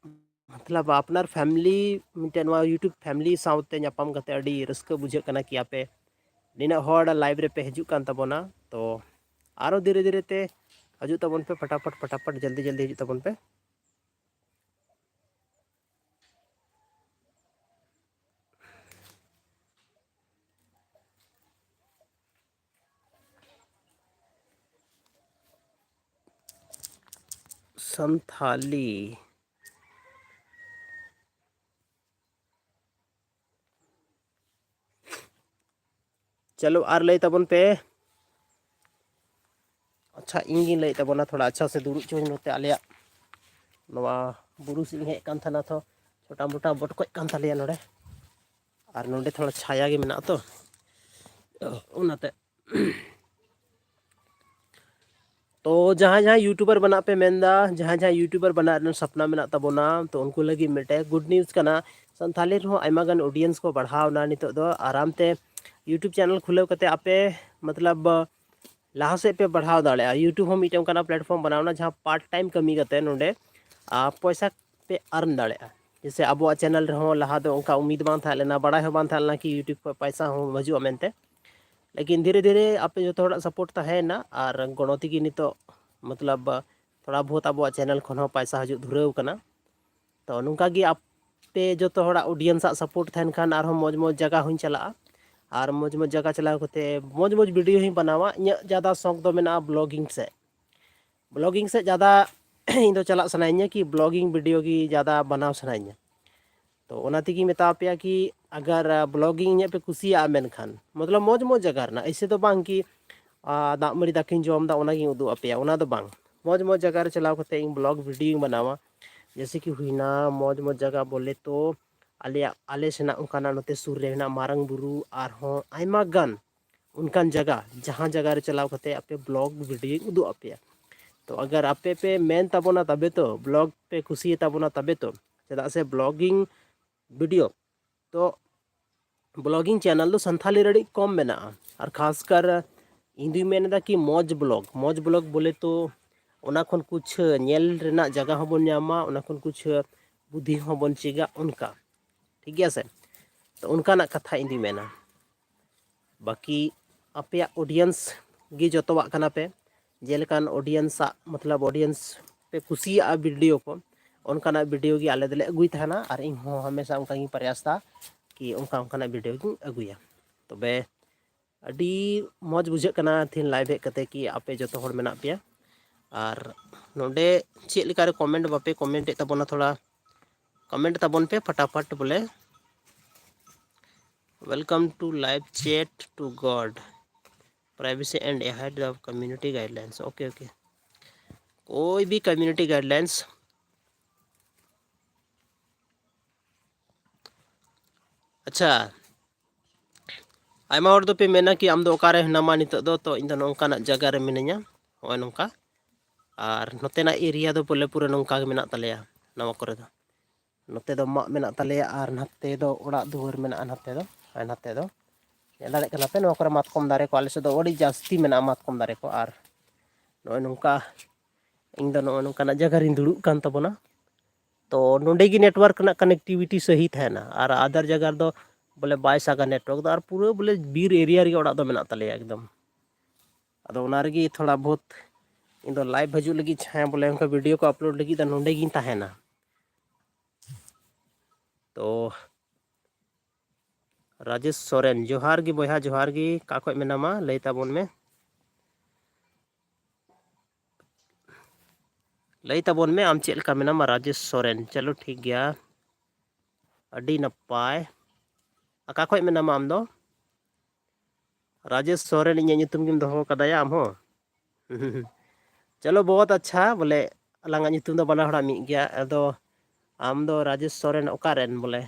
ᱢᱚᱛᱞᱚᱵ ᱟᱯᱱᱟᱨ family, ᱢᱤᱫᱴᱮᱱ ᱱᱚᱣᱟ YouTube family ᱥᱟᱶᱛᱮ ᱧᱟᱯᱟᱢ ᱠᱟᱛᱮ ᱟᱹᱰᱤ ᱨᱟᱹᱥᱠᱟᱹ ᱵᱩᱡᱷᱟᱹᱜ ᱠᱟᱱᱟ ᱠᱤ ᱟᱯᱮ ᱱᱤᱱᱟᱹᱜ ᱦᱚᱲ live ᱨᱮᱯᱮ ᱦᱤᱡᱩᱜ ᱠᱟᱱ ᱛᱟᱵᱚᱱᱟ᱾ ᱛᱚ ᱟᱨᱚ ᱫᱷᱤᱨᱮ ᱫᱷᱤᱨᱮ ᱛᱮ ᱦᱤᱡᱩᱜ ᱛᱟᱵᱚᱱ ᱯᱮ, ᱯᱷᱟᱴᱟᱯᱷᱟᱴ ᱯᱷᱟᱴᱟᱯᱷᱟᱴ ᱡᱚᱞᱫᱤ ᱡᱚᱞᱫᱤ ᱦᱤᱡᱩᱜ ᱛᱟᱵᱚᱱ ᱯᱮ᱾ ᱥᱟᱱᱛᱷᱟᱞᱤ᱾ ᱪᱚᱞᱚ, ᱟᱨ ᱞᱟᱹᱭ ᱛᱟᱵᱚᱱ ᱯᱮ᱾ ᱟᱪᱪᱷᱟ, ᱤᱧ ᱜᱤᱧ ᱞᱟᱹᱭᱮᱫ ᱛᱟᱵᱚᱱᱟ ᱛᱷᱚᱲᱟ᱾ ᱟᱪᱪᱷᱟ, ᱥᱮ ᱫᱩᱲᱩᱵ ᱪᱚᱧ ᱱᱚᱛᱮ ᱟᱞᱮᱭᱟᱜ ᱱᱚᱣᱟ ᱵᱩᱨᱩ ᱥᱮᱫ ᱤᱧ ᱦᱮᱡ ᱠᱟᱱ ᱛᱟᱦᱮᱱᱟ, ᱛᱚ ᱪᱷᱳᱴᱟ ᱢᱳᱴᱟ ᱵᱚᱴᱠᱚᱡ ᱠᱟᱱ ᱛᱟᱞᱮᱭᱟ ᱱᱚᱰᱮ, ᱟᱨ ᱱᱚᱰᱮ ᱛᱷᱚᱲᱟ ᱪᱷᱟᱭᱟ ᱜᱮ ᱢᱮᱱᱟᱜᱼᱟ ᱛᱚ, ᱚᱱᱟᱛᱮ᱾ ᱛᱚ ᱡᱟᱦᱟᱸᱭ ᱡᱟᱦᱟᱸᱭ YouTuber ᱵᱮᱱᱟᱜ ᱯᱮ ᱢᱮᱱᱫᱟ, ᱡᱟᱦᱟᱸᱭ ᱡᱟᱦᱟᱸᱭ YouTuber ᱵᱮᱱᱟᱜ ᱨᱮᱱᱟᱜ ᱥᱟᱯᱱᱟ ᱢᱮᱱᱟᱜ ᱛᱟᱵᱚᱱᱟ, ᱛᱚ ᱩᱱᱠᱩ ᱞᱟᱹᱜᱤᱫ ᱢᱤᱫᱴᱮᱡ good news ᱠᱟᱱᱟ᱾ ᱥᱟᱱᱛᱷᱟᱞᱤ ᱨᱮᱦᱚᱸ ᱟᱭᱢᱟ ᱜᱟᱱ audience ᱠᱚ ᱵᱟᱲᱦᱟᱣ ᱮᱱᱟ ᱱᱤᱛᱚᱜ ᱫᱚ᱾ ᱟᱨᱟᱢ ᱛᱮ YouTube channel ᱠᱷᱩᱞᱟᱹᱣ ᱠᱟᱛᱮ ᱟᱯᱮ, ᱢᱚᱛᱞᱚᱵ, ᱞᱟᱦᱟ ᱥᱮᱫ ᱯᱮ ᱵᱟᱲᱦᱟᱣ ᱫᱟᱲᱮᱭᱟᱜᱼᱟ᱾ YouTube ᱦᱚᱸ ᱢᱤᱫᱴᱮᱱ ᱚᱱᱠᱟᱱᱟᱜ platform ᱵᱮᱱᱟᱣ ᱮᱱᱟ ᱡᱟᱦᱟᱸ part time ᱠᱟᱹᱢᱤ ᱠᱟᱛᱮ ᱱᱚᱰᱮ, ᱟᱨ, ᱯᱚᱭᱥᱟ ᱯᱮ earn ᱫᱟᱲᱮᱭᱟᱜᱼᱟ᱾ ᱡᱮᱭᱥᱮ ᱟᱵᱚᱣᱟᱜ channel ᱨᱮᱦᱚᱸ ᱞᱟᱦᱟ ᱫᱚ ᱚᱱᱠᱟ ᱩᱢᱤᱫ ᱵᱟᱝ ᱛᱟᱦᱮᱸ ᱞᱮᱱᱟ, ᱵᱟᱲᱟᱭ ᱦᱚᱸ ᱵᱟᱝ ᱛᱟᱦᱮᱸ ᱞᱮᱱᱟ ᱠᱤ YouTube ᱠᱷᱚᱱ ᱯᱚᱭᱥᱟ ᱦᱚᱸ ᱦᱤᱡᱩᱜᱼᱟ ᱢᱮᱱᱛᱮ᱾ ᱞᱮᱠᱤᱱ ᱫᱷᱤᱨᱮ ᱫᱷᱤᱨᱮ ᱟᱯᱮ ᱡᱚᱛᱚ ᱦᱚᱲᱟᱜ support ᱛᱟᱦᱮᱸᱭᱮᱱᱟ ᱟᱨ ᱜᱚᱲᱚ ᱛᱮᱜᱮ ᱱᱤᱛᱚᱜ, ᱢᱚᱛᱞᱚᱵ, ᱛᱷᱚᱲᱟ ᱵᱚᱦᱩᱛ ᱟᱵᱚᱣᱟᱜ channel ᱠᱷᱚᱱ ᱦᱚᱸ ᱯᱚᱭᱥᱟ ᱦᱤᱡᱩᱜ ᱫᱷᱩᱨᱟᱹᱣ ᱠᱟᱱᱟ᱾ ᱛᱚ ᱱᱚᱝᱠᱟ ᱜᱮ ᱟᱯᱮ ᱡᱚᱛᱚ ᱦᱚᱲᱟᱜ audience ᱟᱜ support ᱛᱟᱦᱮᱱ ᱠᱷᱟᱱ ᱟᱨᱦᱚᱸ ᱢᱚᱡᱽ ᱢᱚᱡᱽ ᱡᱟᱭᱜᱟ ᱦᱚᱸᱧ ᱪᱟᱞᱟᱜᱼᱟ, ᱟᱨ ᱢᱚᱡᱽ ᱢᱚᱡᱽ ᱡᱟᱭᱜᱟ ᱪᱟᱞᱟᱣ ᱠᱟᱛᱮ ᱢᱚᱡᱽ ᱢᱚᱡᱽ video ᱦᱚᱸᱧ ᱵᱮᱱᱟᱣᱟ᱾ ᱤᱧᱟᱹᱜ ᱡᱟᱫᱟ ᱥᱚᱠ ᱫᱚ ᱢᱮᱱᱟᱜᱼᱟ vlogging ᱥᱮᱫ᱾ Vlogging ᱥᱮᱫ ᱡᱟᱫᱟ ᱤᱧ ᱫᱚ ᱪᱟᱞᱟᱜ ᱥᱟᱱᱟᱧᱟ ᱠᱤ vlogging video ᱜᱮ ᱡᱟᱫᱟ ᱵᱮᱱᱟᱣ ᱥᱟᱱᱟᱧᱟ᱾ ᱛᱚ ᱚᱱᱟ ᱛᱮᱜᱮᱧ ᱢᱮᱛᱟ ᱯᱮᱭᱟ ᱠᱤ ᱟᱜᱟᱨ, ᱟ, vlogging ᱤᱧᱟᱹᱜ ᱯᱮ ᱠᱩᱥᱤᱭᱟᱜᱼᱟ, ᱢᱮᱱᱠᱷᱟᱱ ᱢᱚᱛᱞᱚᱵ ᱢᱚᱡᱽ ᱢᱚᱡᱽ ᱡᱟᱭᱜᱟ ᱨᱮᱱᱟᱜ, ᱮᱭᱥᱮ ᱫᱚ ᱵᱟᱝ ᱠᱤ, ᱟ, ᱫᱟᱜ ᱢᱟᱹᱲᱤ ᱫᱟᱠᱟᱧ ᱡᱚᱢ ᱮᱫᱟ ᱚᱱᱟᱜᱤᱧ ᱩᱫᱩᱜ ᱟᱯᱮᱭᱟ, ᱚᱱᱟ ᱫᱚ ᱵᱟᱝ᱾ ᱢᱚᱡᱽ ᱢᱚᱡᱽ ᱡᱟᱭᱜᱟ ᱨᱮ ᱪᱟᱞᱟᱣ ᱠᱟᱛᱮ ᱤᱧ vlog video ᱤᱧ ᱵᱮᱱᱟᱣᱟ᱾ ᱡᱮᱭᱥᱮ ᱠᱤ ᱦᱩᱭᱱᱟ ᱢᱚᱡᱽ ᱢᱚᱡᱽ ᱡᱟᱭᱜᱟ ᱵᱚᱞᱮ ᱛᱚ ᱟᱞᱮᱭᱟᱜ, ᱟᱞᱮ ᱥᱮᱱᱟᱜ ᱚᱱᱠᱟᱱᱟᱜ ᱱᱚᱛᱮ ᱥᱩᱨ ᱨᱮ ᱢᱮᱱᱟᱜ ᱢᱟᱨᱟᱝ ᱵᱩᱨᱩ, ᱟᱨᱦᱚᱸ ᱟᱭᱢᱟ ᱜᱟᱱ ᱚᱱᱠᱟᱱ ᱡᱟᱭᱜᱟ, ᱡᱟᱦᱟᱸ ᱡᱟᱭᱜᱟ ᱨᱮ ᱪᱟᱞᱟᱣ ᱠᱟᱛᱮ ᱟᱯᱮ ᱵᱞᱚᱜ ᱵᱷᱤᱰᱤᱭᱳᱧ ᱩᱫᱩᱜ ᱟᱯᱮᱭᱟ᱾ ᱛᱚ ᱟᱜᱟᱨ ᱟᱯᱮ ᱯᱮ ᱢᱮᱱ ᱛᱟᱵᱚᱱᱟ ᱛᱚᱵᱮ ᱛᱚ, ᱵᱞᱚᱜ ᱯᱮ ᱠᱩᱥᱤᱭᱟᱛᱟ ᱵᱚᱱᱟ ᱛᱚᱵᱮ ᱛᱚ, ᱪᱮᱫᱟᱜ ᱥᱮ ᱵᱞᱚᱜᱤᱝ ᱵᱷᱤᱰᱤᱭᱳ, ᱛᱚ ᱵᱞᱚᱜᱤᱝ ᱪᱮᱱᱮᱞ ᱫᱚ ᱥᱟᱱᱛᱷᱟᱞᱤ ᱨᱮ ᱟᱹᱰᱤ ᱠᱚᱢ ᱢᱮᱱᱟᱜᱼᱟ᱾ ᱟᱨ ᱠᱷᱟᱥᱠᱟᱨ ᱤᱧ ᱫᱩᱧ ᱢᱮᱱ ᱮᱫᱟ ᱠᱤ ᱢᱚᱡᱽ ᱵᱞᱚᱜ, ᱢᱚᱡᱽ ᱵᱞᱚᱜ ᱵᱚᱞᱮ ᱛᱚ ᱚᱱᱟ ᱠᱷᱚᱱ ᱠᱩᱪ ᱧᱮᱞ ᱨᱮᱱᱟᱜ ᱡᱟᱭᱜᱟ ᱦᱚᱸᱵᱚᱱ ᱧᱟᱢᱟ, ᱚᱱᱟ ᱠᱷᱚᱱ ᱠᱩᱪ ᱵᱩᱫᱽᱫᱷᱤ ᱦᱚᱸᱵᱚᱱ ᱪᱮᱫᱟ, ᱚᱱᱠᱟ, ᱴᱷᱤᱠ ᱜᱮᱭᱟ ᱥᱮ? ᱛᱚ ᱚᱱᱠᱟᱱᱟᱜ ᱠᱟᱛᱷᱟ ᱤᱧ ᱫᱩᱧ ᱢᱮᱱᱟ᱾ ᱵᱟᱹᱠᱤ ᱟᱯᱮᱭᱟᱜ ᱚᱰᱤᱭᱮᱱᱥ ᱜᱮ ᱡᱚᱛᱚᱣᱟᱜ ᱠᱟᱱᱟ ᱯᱮ, ᱡᱮᱞᱮᱠᱟᱱ ᱚᱰᱤᱭᱮᱱᱥᱟᱜ ᱢᱚᱛᱞᱚᱵ ᱚᱰᱤᱭᱮᱱᱥ ᱯᱮ ᱠᱩᱥᱤᱭᱟᱜᱼᱟ ᱵᱷᱤᱰᱤᱭᱳ ᱠᱚ, ᱚᱱᱠᱟᱱᱟᱜ ᱵᱷᱤᱰᱤᱭᱳ ᱜᱮ ᱟᱞᱮ ᱫᱚᱞᱮ ᱟᱹᱜᱩᱭ ᱛᱟᱦᱮᱱᱟ᱾ ᱟᱨ ᱤᱧ ᱦᱚᱸ ᱦᱟᱢᱮᱥᱟ ᱚᱱᱠᱟ ᱜᱤᱧ ᱯᱨᱚᱭᱟᱥᱫᱟ ᱠᱤ ᱚᱱᱠᱟ ᱚᱱᱠᱟᱱᱟᱜ ᱵᱷᱤᱰᱤᱭᱳ ᱜᱤᱧ ᱟᱹᱜᱩᱭᱟ᱾ ᱛᱚᱵᱮ ᱟᱹᱰᱤ ᱢᱚᱡᱽ ᱵᱩᱡᱷᱟᱹᱜ ᱠᱟᱱᱟ ᱛᱮᱦᱮᱧ ᱞᱟᱭᱤᱵᱷ ᱦᱮᱡ ᱠᱟᱛᱮ ᱠᱤ ᱟᱯᱮ ᱡᱚᱛᱚ ᱦᱚᱲ ᱢᱮᱱᱟᱜ ᱯᱮᱭᱟ᱾ ᱟᱨ ᱱᱚᱰᱮ ᱪᱮᱫ ᱞᱮᱠᱟᱨᱮ ᱠᱚᱢᱮᱱᱴ ᱵᱟᱯᱮ ᱠᱚᱢᱮᱱᱴ ᱮᱫ ᱛᱟᱵᱚᱱᱟ, ᱛᱷᱚᱲᱟ ᱠᱚᱢᱮᱱᱴ ᱛᱟᱵᱚᱱ ᱯᱮ ᱯᱷᱟᱴᱟᱯᱷᱟᱴ ᱵᱚᱞᱮ᱾ Welcome to live chat to God, privacy and hide the community guidelines. Okay, okay. कोई भी कम्युनिटी गाइडलाइंस। ᱟᱪᱪᱷᱟ, ᱟᱭᱢᱟ ᱦᱚᱲ ᱫᱚᱯᱮ ᱢᱮᱱᱟ ᱠᱤ ᱟᱢ ᱫᱚ ᱚᱠᱟᱨᱮ ᱦᱮᱱᱟᱢᱟ ᱱᱤᱛᱚᱜ ᱫᱚ? ᱛᱚ ᱤᱧ ᱫᱚ ᱱᱚᱝᱠᱟᱱᱟᱜ ᱡᱟᱭᱜᱟ ᱨᱮ ᱢᱤᱱᱟᱹᱧᱟ, ᱱᱚᱜᱼᱚᱭ ᱱᱚᱝᱠᱟ᱾ ᱟᱨ ᱱᱚᱛᱮᱱᱟᱜ ᱮᱨᱤᱭᱟ ᱫᱚ ᱵᱚᱞᱮ ᱯᱩᱨᱟᱹ ᱱᱚᱝᱠᱟ ᱜᱮ ᱢᱮᱱᱟᱜ ᱛᱟᱞᱮᱭᱟ ᱱᱚᱣᱟ ᱠᱚᱨᱮ ᱫᱚ᱾ ᱱᱚᱛᱮ ᱫᱚ ᱢᱟᱜ ᱢᱮᱱᱟᱜ ᱛᱟᱞᱮᱭᱟ ᱟᱨ ᱱᱟᱛᱮ ᱫᱚ ᱚᱲᱟᱜ ᱫᱩᱣᱟᱹᱨ ᱢᱮᱱᱟᱜᱼᱟ᱾ ᱱᱟᱛᱮ ᱫᱚ, ᱟᱨ ᱱᱟᱛᱮ ᱫᱚ ᱧᱮᱞ ᱫᱟᱲᱮᱭᱟᱜ ᱠᱟᱱᱟ ᱯᱮ, ᱱᱚᱣᱟ ᱠᱚᱨᱮ ᱢᱟᱛᱠᱚᱢ ᱫᱟᱨᱮ ᱠᱚ ᱟᱞᱮ ᱥᱮᱫ ᱫᱚ ᱟᱹᱰᱤ ᱡᱟᱹᱥᱛᱤ ᱢᱮᱱᱟᱜᱼᱟ, ᱢᱟᱛᱠᱚᱢ ᱫᱟᱨᱮ ᱠᱚ᱾ ᱟᱨ ᱱᱚᱜᱼᱚᱭ ᱱᱚᱝᱠᱟ ᱤᱧ ᱫᱚ ᱱᱚᱜᱼᱚᱭ ᱱᱚᱝᱠᱟᱱᱟᱜ ᱡᱟᱭᱜᱟ ᱨᱤᱧ ᱫᱩᱲᱩᱵ ᱠᱟᱱ ᱛᱟᱵᱚᱱᱟ᱾ ᱛᱚ ᱱᱚᱸᱰᱮ ᱜᱮ ᱱᱮᱴᱣᱟᱨᱠ ᱨᱮᱱᱟᱜ ᱠᱟᱱᱮᱠᱴᱤᱵᱷᱤᱴᱤ ᱥᱟᱹᱦᱤ ᱛᱟᱦᱮᱱᱟ, ᱟᱨ ᱟᱫᱟᱨ ᱡᱟᱭᱜᱟ ᱨᱮᱫᱚ ᱵᱚᱞᱮ ᱵᱟᱭ ᱥᱟᱜᱟ ᱱᱮᱴᱣᱟᱨᱠ ᱫᱚ, ᱟᱨ ᱯᱩᱨᱟᱹ ᱵᱚᱞᱮ ᱵᱤᱨ ᱮᱨᱤᱭᱟ ᱨᱮᱜᱮ ᱚᱲᱟᱜ ᱫᱚ ᱢᱮᱱᱟᱜ ᱛᱟᱞᱮᱭᱟ ᱮᱠᱫᱚᱢ᱾ ᱟᱫᱚ ᱚᱱᱟ ᱨᱮᱜᱮ ᱛᱷᱚᱲᱟ ᱵᱚᱦᱩᱛ ᱤᱧ ᱫᱚ ᱞᱟᱭᱤᱵᱷ ᱦᱤᱡᱩᱜ ᱞᱟᱹᱜᱤᱫ ᱪᱷᱟᱭᱟ ᱵᱚᱞᱮ ᱚᱱᱠᱟ ᱵᱷᱤᱰᱤᱭᱳ ᱠᱚ ᱟᱯᱞᱳᱰ ᱞᱟᱹᱜᱤᱫ ᱫᱚ ᱱᱚᱸᱰᱮ ᱜᱤᱧ ᱛᱟᱦᱮᱱᱟ᱾ ᱛᱚ ᱨᱟᱡᱮᱥ ᱥᱚᱨᱮᱱ, ᱡᱚᱦᱟᱨ ᱜᱮ ᱵᱚᱭᱦᱟ, ᱡᱚᱦᱟᱨ ᱜᱮ᱾ ᱚᱠᱟ ᱠᱷᱚᱡ ᱢᱮᱱᱟᱢᱟ ᱞᱟᱹᱭ ᱛᱟᱵᱚᱱ ᱢᱮ᱾ ᱞᱟᱹᱭ ᱛᱟᱵᱚᱱ ᱢᱮ ᱟᱢ ᱪᱮᱫ ᱞᱮᱠᱟ ᱢᱮᱱᱟᱢᱟ ᱨᱟᱡᱮᱥ ᱥᱚᱨᱮᱱ᱾ ᱪᱚᱞᱚ ᱴᱷᱤᱠ ᱜᱮᱭᱟ, ᱟᱹᱰᱤ ᱱᱟᱯᱟᱭ᱾ ᱚᱠᱟ ᱠᱷᱚᱡ ᱢᱮᱱᱟᱢᱟ ᱟᱢ ᱫᱚ? ᱨᱟᱡᱮᱥ ᱥᱚᱨᱮᱱ ᱤᱧᱟᱹᱜ ᱧᱩᱛᱩᱢ ᱜᱮᱢ ᱫᱚᱦᱚ ᱠᱟᱫᱟᱭᱟ ᱟᱢ ᱦᱚᱸ? ᱪᱚᱞᱚ ᱵᱚᱦᱩᱛ ᱟᱪᱪᱷᱟ, ᱵᱚᱞᱮ ᱟᱞᱟᱝᱟᱜ ᱧᱩᱛᱩᱢ ᱫᱚ ᱵᱟᱱᱟ ᱦᱚᱲᱟᱜ ᱢᱤᱫ ᱜᱮᱭᱟ᱾ ᱟᱫᱚ ᱟᱢ ᱫᱚ ᱨᱟᱡᱮᱥ ᱥᱚᱨᱮᱱ ᱚᱠᱟ ᱨᱮᱱ ᱵᱚᱞᱮ?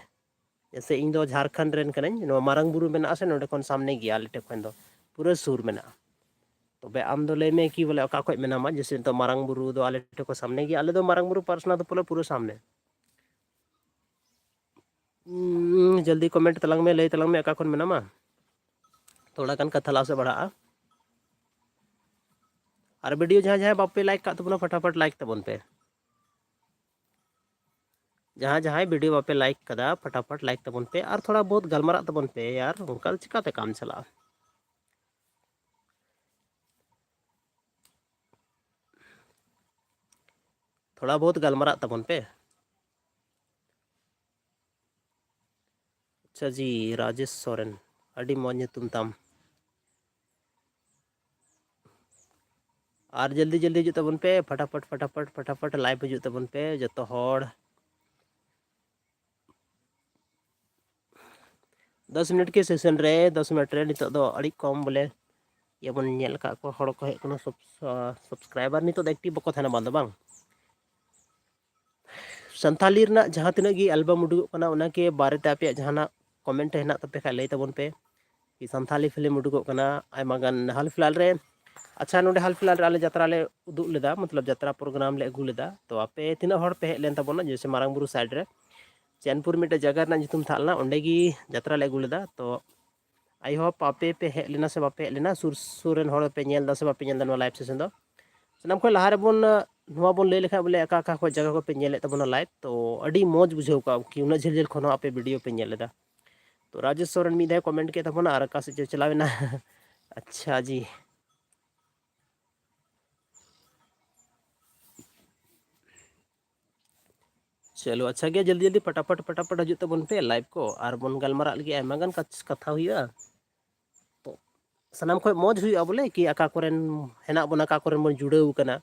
ᱡᱮᱭᱥᱮ ᱤᱧ ᱫᱚ ᱡᱷᱟᱲᱠᱷᱚᱸᱰ ᱨᱮᱱ ᱠᱟᱹᱱᱟᱹᱧ, ᱱᱚᱣᱟ ᱢᱟᱨᱟᱝ ᱵᱩᱨᱩ ᱢᱮᱱᱟᱜᱼᱟ ᱥᱮ ᱱᱚᱸᱰᱮ ᱠᱷᱚᱱ ᱥᱟᱢᱱᱮ ᱜᱮᱭᱟ ᱟᱞᱮ ᱴᱷᱮᱱ ᱠᱷᱚᱱ ᱫᱚ᱾ ᱯᱩᱨᱟᱹ ᱥᱩᱨ ᱢᱮᱱᱟᱜᱼᱟ᱾ ᱛᱚᱵᱮ ᱟᱢ ᱫᱚ ᱞᱟᱹᱭ ᱢᱮ ᱠᱤ ᱵᱚᱞᱮ ᱚᱠᱟ ᱠᱷᱚᱡ ᱢᱮᱱᱟᱢᱟ? ᱡᱮᱥᱮ ᱱᱤᱛᱚᱜ ᱢᱟᱨᱟᱝ ᱵᱩᱨᱩ ᱫᱚ ᱟᱞᱮ ᱴᱷᱮᱱ ᱠᱚ ᱥᱟᱢᱱᱮ ᱜᱮᱭᱟ, ᱟᱞᱮ ᱫᱚ ᱢᱟᱨᱟᱝ ᱵᱩᱨᱩ ᱯᱟᱨᱥᱚᱱᱟᱞ ᱫᱚ ᱯᱩᱨᱟᱹ, ᱯᱩᱨᱟᱹ ᱥᱟᱢᱱᱮ᱾ ᱩᱸ, ᱡᱚᱞᱫᱤ ᱠᱚᱢᱮᱱᱴ ᱛᱟᱞᱟᱝ ᱢᱮ, ᱞᱟᱹᱭ ᱛᱟᱞᱟᱝ ᱢᱮ ᱚᱠᱟ ᱠᱷᱚᱱ ᱢᱮᱱᱟᱢᱟ᱾ ᱛᱷᱚᱲᱟ ᱜᱟᱱ ᱠᱟᱛᱷᱟ ᱞᱟᱦᱟ ᱥᱮᱫ ᱵᱟᱲᱦᱟᱜᱼᱟ᱾ ᱟᱨ ᱵᱷᱤᱰᱤᱭᱳ ᱡᱟᱦᱟᱸᱭ ᱡᱟᱦᱟᱸᱭ ᱵᱟᱯᱮ ᱞᱟᱭᱤᱠ ᱠᱟᱜ ᱛᱟᱵᱚᱱᱟ, ᱯᱷᱟᱴᱟᱯᱷᱟᱴ ᱞᱟᱭᱤᱠ ᱛᱟᱵᱚᱱ ᱯᱮ᱾ ᱡᱟᱦᱟᱸᱭ ᱡᱟᱦᱟᱸᱭ ᱵᱷᱤᱰᱤᱭᱳ ᱵᱟᱯᱮ ᱞᱟᱭᱤᱠ ᱠᱟᱫᱟ, ᱯᱷᱟᱴᱟᱯᱷᱟᱴ ᱞᱟᱭᱤᱠ ᱛᱟᱵᱚᱱ ᱯᱮ ᱟᱨ ᱛᱷᱚᱲᱟ ᱵᱚᱦᱩᱛ ᱜᱟᱞᱢᱟᱨᱟᱜ ᱛᱟᱵᱚᱱ ᱯᱮ ᱭᱟᱨ, ᱚᱱᱠᱟ ᱫᱚ ᱪᱤᱠᱟᱛᱮ ᱠᱟᱢ ᱪᱟᱞᱟᱜᱼᱟ? ᱛᱷᱚᱲᱟ ᱵᱚᱦᱩᱛ ᱜᱟᱞᱢᱟᱨᱟᱜ ᱛᱟᱵᱚᱱ ᱯᱮ᱾ ᱟᱪᱪᱷᱟ ᱡᱤ, ᱨᱟᱡᱮᱥ ᱥᱚᱨᱮᱱ, ᱟᱹᱰᱤ ᱢᱚᱡᱽ ᱧᱩᱛᱩᱢ ᱛᱟᱢ᱾ ᱟᱨ ᱡᱚᱞᱫᱤ ᱡᱚᱞᱫᱤ ᱦᱤᱡᱩᱜ ᱛᱟᱵᱚᱱ ᱯᱮ, ᱯᱷᱟᱴᱟᱯᱷᱟᱴ ᱯᱷᱟᱴᱟᱯᱷᱟᱴ ᱯᱷᱟᱴᱟᱯᱷᱟᱴ ᱞᱟᱭᱤᱵᱷ ᱦᱤᱡᱩᱜ ᱛᱟᱵᱚᱱ ᱯᱮ ᱡᱚᱛᱚ ᱦᱚᱲ᱾ ᱫᱚᱥ ᱢᱤᱱᱤᱴ ᱜᱮ ᱥᱮᱥᱚᱱ ᱨᱮ, ᱫᱚᱥ ᱢᱤᱱᱤᱴ ᱨᱮ ᱱᱤᱛᱚᱜ ᱫᱚ ᱟᱹᱰᱤ ᱠᱚᱢ ᱵᱚᱞᱮ ᱤᱭᱟᱹ ᱵᱚᱱ ᱧᱮᱞ ᱟᱠᱟᱫ ᱠᱚᱣᱟ, ᱦᱚᱲ ᱠᱚ ᱦᱮᱡ ᱠᱟᱱᱟ, ᱥᱟᱵ-, ᱥᱟᱵᱥᱠᱨᱟᱭᱵᱟᱨ ᱱᱤᱛᱚᱜ ᱫᱚ ᱮᱠᱴᱤᱵᱷ ᱵᱟᱠᱚ ᱛᱟᱦᱮᱱᱟ, ᱵᱟᱝ ᱫᱚ ᱵᱟᱝ᱾ ᱥᱟᱱᱛᱷᱟᱞᱤ ᱨᱮᱱᱟᱜ ᱡᱟᱦᱟᱸ ᱛᱤᱱᱟᱹᱜ ᱜᱮ ᱮᱞᱵᱟᱢ ᱩᱰᱩᱠᱚᱜ ᱠᱟᱱᱟ, ᱚᱱᱟ ᱠᱮ ᱵᱟᱨᱮᱛᱮ ᱟᱯᱮᱭᱟᱜ ᱡᱟᱦᱟᱱᱟᱜ ᱠᱚᱢᱮᱱᱴ ᱦᱮᱱᱟᱜ ᱛᱟᱯᱮ ᱠᱷᱟᱡ ᱞᱟᱹᱭ ᱛᱟᱵᱚᱱ ᱯᱮ᱾ ᱠᱤ ᱥᱟᱱᱛᱷᱟᱞᱤ ᱯᱷᱤᱞᱢ ᱩᱰᱩᱠᱚᱜ ᱠᱟᱱᱟ ᱟᱭᱢᱟ ᱜᱟᱱ ᱦᱟᱞ ᱯᱷᱤᱞᱦᱟᱞ ᱨᱮ᱾ ᱟᱪᱪᱷᱟ, ᱱᱚᱰᱮ ᱦᱟᱞ ᱯᱷᱤᱞᱦᱟᱞ ᱨᱮ ᱟᱞᱮ ᱡᱟᱛᱨᱟ ᱞᱮ ᱩᱫᱩᱜ ᱞᱮᱫᱟ, ᱢᱚᱛᱞᱚᱵ ᱡᱟᱛᱨᱟ ᱯᱨᱳᱜᱨᱟᱢ ᱞᱮ ᱟᱹᱜᱩ ᱞᱮᱫᱟ᱾ ᱛᱚ ᱟᱯᱮ ᱛᱤᱱᱟᱹᱜ ᱦᱚᱲ ᱯᱮ ᱦᱮᱡ ᱞᱮᱱ ᱛᱟᱵᱚᱱᱟ? ᱡᱮᱭᱥᱮ ᱢᱟᱨᱟᱝ ᱵᱩᱨᱩ ᱥᱟᱭᱤᱰ ᱨᱮ ᱪᱮᱱᱯᱩᱨ ᱢᱤᱫᱴᱮᱡ ᱡᱟᱭᱜᱟ ᱨᱮᱱᱟᱜ ᱧᱩᱛᱩᱢ ᱛᱟᱦᱮᱸ ᱞᱮᱱᱟ, ᱚᱸᱰᱮ ᱜᱮ ᱡᱟᱛᱨᱟ ᱞᱮ ᱟᱹᱜᱩ ᱞᱮᱫᱟ᱾ ᱛᱚ I hope ᱟᱯᱮ ᱯᱮ ᱦᱮᱡ ᱞᱮᱱᱟ ᱥᱮ ᱵᱟᱯᱮ ᱦᱮᱡ ᱞᱮᱱᱟ, ᱥᱩᱨ ᱥᱩᱨ ᱨᱮᱱ ᱦᱚᱲ ᱯᱮ ᱧᱮᱞ ᱮᱫᱟ ᱥᱮ ᱵᱟᱯᱮ ᱧᱮᱞ ᱮᱫᱟ ᱱᱚᱣᱟ ᱞᱟᱭᱤᱵᱷ ᱥᱮᱥᱚᱱ ᱫᱚ᱾ ᱥᱟᱱᱟᱢ ᱠᱷᱚᱱ ᱞᱟᱦᱟ ᱨᱮᱵᱚᱱ, ᱱᱚᱣᱟ ᱵᱚᱱ ᱞᱟᱹᱭ ᱞᱮᱠᱷᱟᱡ ᱵᱚᱞᱮ ᱚᱠᱟ ᱚᱠᱟ ᱠᱷᱚᱱ ᱡᱟᱭᱜᱟ ᱠᱷᱚᱱ ᱯᱮ ᱧᱮᱞᱮᱫ ᱛᱟᱵᱚᱱᱟ ᱞᱟᱭᱤᱵᱷ, ᱛᱚ ᱟᱹᱰᱤ ᱢᱚᱡᱽ ᱵᱩᱡᱷᱟᱹᱣ ᱠᱚᱜᱼᱟ ᱠᱤ ᱩᱱᱟᱹᱜ ᱡᱷᱟᱹᱞ ᱡᱷᱟᱹᱞ ᱠᱷᱚᱱ ᱦᱚᱸ ᱟᱯᱮ ᱵᱷᱤᱰᱤᱭᱳ ᱯᱮ ᱧᱮᱞ ᱮᱫᱟ᱾ ᱛᱚ ᱨᱟᱡᱮᱥ ᱥᱚᱨᱮᱱ ᱢᱤᱫ ᱫᱷᱟᱣ ᱠᱚᱢᱮᱱᱴ ᱠᱮᱫ ᱛᱟᱵᱚᱱᱟ ᱟᱨ ᱚᱠᱟ ᱥᱮᱫ ᱪᱚ ᱪᱟᱞᱟᱣ ᱮᱱᱟ᱾ ᱟᱪᱪᱷᱟ ᱡᱤ᱾ ᱪᱚᱞᱚ, ᱟᱪᱪᱷᱟ ᱜᱮ, ᱡᱚᱞᱫᱤ ᱡᱚᱞᱫᱤ ᱯᱷᱟᱴᱟᱯᱷᱟᱴ ᱯᱷᱟᱴᱟᱯᱷᱟᱴ ᱦᱤᱡᱩᱜ ᱛᱟᱵᱚᱱ ᱯᱮ ᱞᱟᱭᱤᱵᱷ ᱠᱚ, ᱟᱨ ᱵᱚᱱ ᱜᱟᱞᱢᱟᱨᱟᱜ ᱞᱟᱹᱜᱤᱫ, ᱟᱭᱢᱟ ᱜᱟᱱ ᱠᱟᱛ-, ᱠᱟᱛᱷᱟ ᱦᱩᱭᱩᱜᱼᱟ᱾ ᱛᱚ ᱥᱟᱱᱟᱢ ᱠᱷᱚᱱ ᱢᱚᱡᱽ ᱦᱩᱭᱩᱜᱼᱟ ᱵᱚᱞᱮ ᱠᱤ ᱚᱠᱟ ᱠᱚᱨᱮᱱ ᱦᱮᱱᱟᱜ ᱵᱚᱱᱟ, ᱚᱠᱟ ᱠᱚᱨᱮᱱ ᱵᱚᱱ ᱡᱩᱲᱟᱹᱣ ᱠᱟᱱᱟ᱾